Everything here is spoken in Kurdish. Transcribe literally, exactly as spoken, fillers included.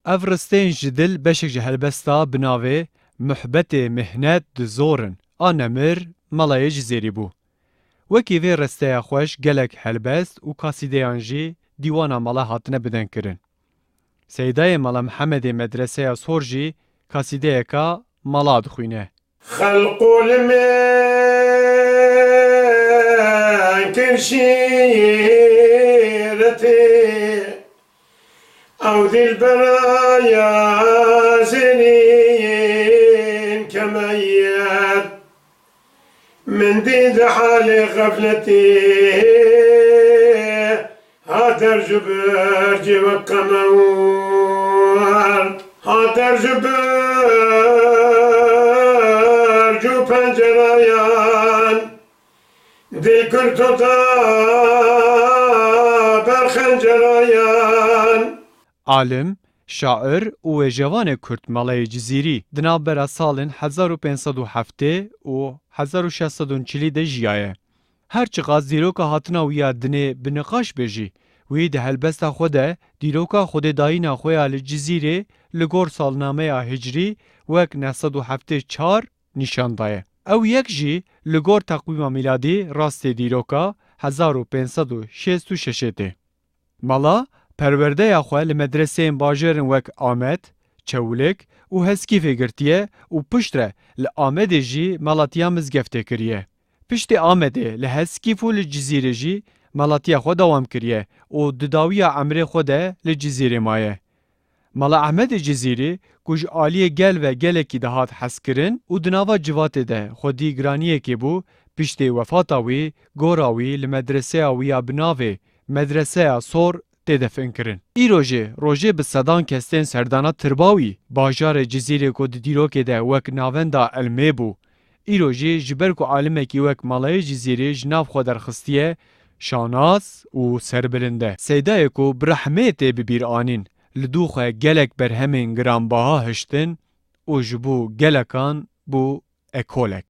Ev ristên ji dil beşek ji helbesta bi navê Muhbetê mihnet di zor in a nemir Melayê Cizêrî bû. Wekî vê risteya xweş gelek helbest û kasîdeyan jî dîwana mala hatine bidenkirin. Seydayê Mala Mihemedê Medreseya Sor jî kasîdeyeka mala dixwîne. Xelq û li me kir şîretê, ew dilbera ya zêrîn kemeyet. Min dî di halê xefletê, hater ji ber cê wek qemewar. Hater ji ber cû pencerayan, dil kir tota ber xencerayan. Alim, şair û wêjevanê Kurd Melayê Cizîrî di navbera salên hezar û pênc sed û heftê û hezar û şeş sed û çilî de jiyaye. Her çiqas dîroka hatina wî ya dinê bi niqaş be jî, wî di helbesta xwe de dîroka xwedêdayîna xwe ya li Cizîrê li gor salnameya hicrî wek neh sed û heftê çar nîşan daye. Ew yek jî li gor teqwîma mîladî rastê dîroka hezar û pênc sed û şêst û şeşê tê. Mala perwerdeya xwe li medreseyên bajêrên wek Amed, Çewlik û Heskîfê girtiye û piştre li Amedê jî melatiya mizgeftê kiriye. Piştî Amedê li Heskîf û li Cizîrê jî melatiya xwe dewam kiriye û di dawiya emrê xwe de li Cizîrê maye. Mala Ehmedê Cizîrî, ku ji aliyê gel ve gelekî dihat hezkirin û di nava civatê de xwedî giraniyekê bû, piştê wefata wî, gora wî li medreseya wî ya bi navê Medreseya Sor tê definkirin. Îro jî rojê bi sedan kes tên serdana tirba wî, bajarê Cizîrê ku di dîrokê de wek navenda ilmê bû, îro jî ji ber ku alimekî wek Melayê Cizîrî ji nav xwe derxistiye, şanas û serbilind e. Seydayê ku bi rehmê tê bibîranîn, li dû xwe gelek berhemên giranbaha hiştin û ji bo gelekan bû ekolek.